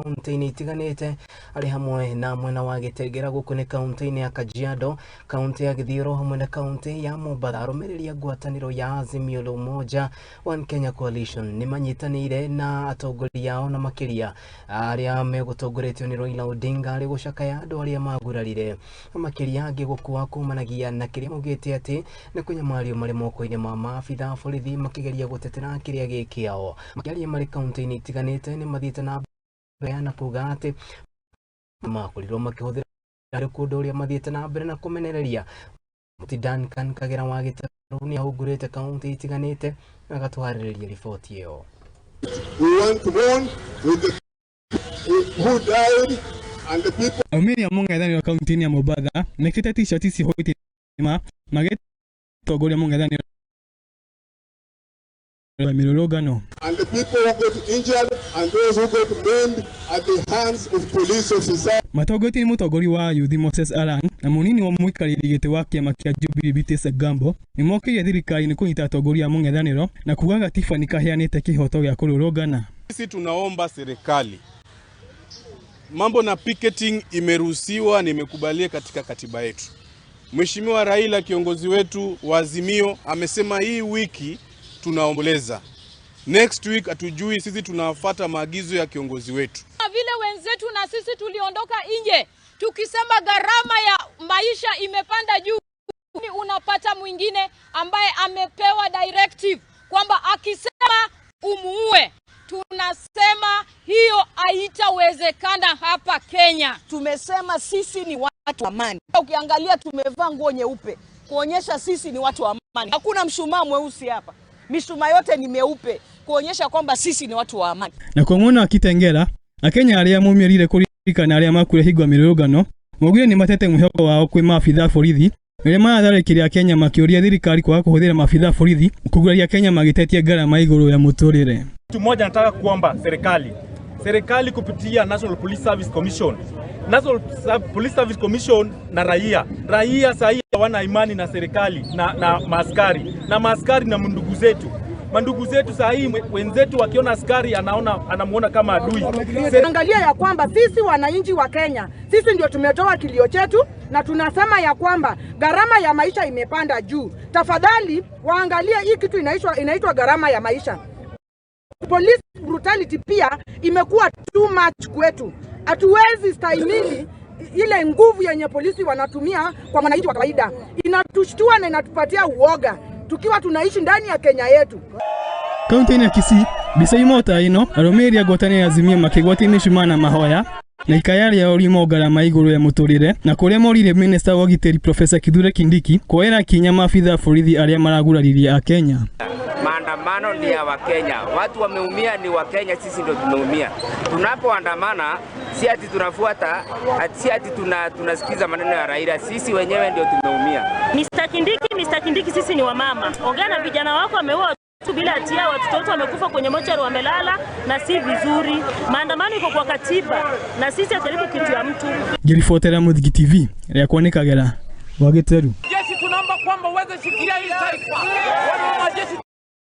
kaunti-inĩ itiganĩte arĩ hamwe na mwena wa Gĩtengera gũkũ nĩ kaunti-inĩ ya Kajiado, kaunti ya Gĩthiũrũ hamwe na kaunti ya Mombatha. Arũmĩrĩri a ngwatanĩro ya Azimio la Umoja One Kenya Coalition nĩ manyitanĩire na atongoria ao na makĩria arĩa megũtongoretio nĩ Raila Odinga arĩ gũcakaya andũ arĩa magurarire, makĩria angĩ gũkua kumanagia na kĩrĩa maugĩte atĩ nĩ kũnyamario marĩ moko-inĩ ma maabitha a borithi makĩgeria gũtetera kĩrĩa gĩ kĩao. Makĩaria marĩ kaunti-inĩ itiganĩte nĩ mathiĩte na mbere na kuga atĩ makorirwo makĩhũthĩra kũndũ ũrĩa mathiĩte na mbere na kũmenereria. Mũti Duncan Kagera wa Gĩtarũ nĩ ahungurĩte kaunti itiganĩte agatwarĩrĩria riboti ĩyo. We want to mourn with the who died and the people. Aumĩri a mũng'ethanĩro kaunti-inĩ ya Mombatha mekĩrĩte t-shirt cihũrĩte magĩtongoria mũng'ethanĩro wa mĩrũrũngano. And the people who got injured and those who got maimed at the hands of police officers. Matongoretio nĩ mũtongoria wa yuthi Moses Alan na mũnini wa mũikarĩri gĩtĩ wa kĩama kĩa Jubilee Beatrice Gambo nĩmokĩrĩire thirikari nĩ kũnyita atongoria a mũng'ethanĩro na kuga gatiba nĩkaheanĩte kĩhoto gĩa kũrũrũngana. Sisi tunaomba serikali, mambo na picketing imeruhusiwa na imekubalia katika katiba yetu. Mheshimiwa Raila kiongozi wetu wa Azimio amesema hii wiki tunaomboleza. Next week hatujui, sisi tunafuata maagizo ya kiongozi wetu. Vile wenzetu na sisi tuliondoka nje tukisema gharama ya maisha imepanda juu, unapata mwingine ambaye amepewa directive kwamba akisema umuue. Tunasema hiyo haitawezekana hapa Kenya. Tumesema sisi ni watu wa amani. Ukiangalia tumevaa nguo nyeupe kuonyesha sisi ni watu wa amani. Hakuna mshumaa mweusi hapa, mishumaa yote ni meupe kuonyesha kwamba sisi ni watu wa amani. Na kwa mwena wa Kitengela, Akenya arĩa maumĩrire kũririkana arĩa makuire hingo ya mĩrũrũngano maugire nĩ matete mwĩhoko wao kwĩ maabitha a borithi rĩrĩa maratharĩkĩire Akenya makĩũria thirikari kwaga kũhũthĩra maabitha a borithi kũguraria Akenya magĩtetia ngarama igũrũ ya mũtũrĩre. Kitu moja nataka kuomba serikali kupitia National Police Service Commission, National Police Service Commission na raia sahi hawana imani na serikali na maaskari na maaskari na mandugu zetu sahi wenzetu wakiona askari anamuona kama adui. Angalia ya kwamba sisi wananchi wa Kenya, sisi ndio tumetoa kilio chetu na tunasema ya kwamba gharama ya maisha imepanda juu. Tafadhali waangalie hii kitu inaitwa gharama ya maisha. Police brutality pia imekuwa too much kwetu. Hatuwezi stahimili ile nguvu yenye polisi wanatumia kwa mwananchi wa kawaida. Inatushtua na inatupatia uoga tukiwa tunaishi ndani ya Kenya yetu. Kaunti-inĩ ya Kisii, mbica imwe ta ĩno arũmĩrĩri a ngwatanĩro ya Azimio makĩgwatia mĩcumaa na mahoya na ikaya rĩao riuma ngarama igũrũ ya mũtũrĩre na kũrĩa moririe minista wa ũgitĩri Profesa Kithure Kindiki kuoera ikinya maabitha a borithi arĩa maraguraririe Akenya. Maandamano ni ya Wakenya, watu wameumia ni Wakenya, sisi ndio tumeumia. Tunapoandamana si ati tunafuata, si ati tunasikiza maneno ya Raila, sisi wenyewe ndio tumeumia. Mr. Kindiki, Mr. Kindiki, sisi ni wamama. Ongea na vijana wako, wameua watu bila hatia, watoto wetu wamekufa kwenye mochari wamelala, na si vizuri. Maandamano iko kwa katiba na sisi hatujaribu kitu ya mtu. Ngĩribotera Mũthiki TV, rĩakwa nĩ Kagera wa Gĩteru. Jeshi tunaomba kwamba uweze shikilia hii taifa. Wana majeshi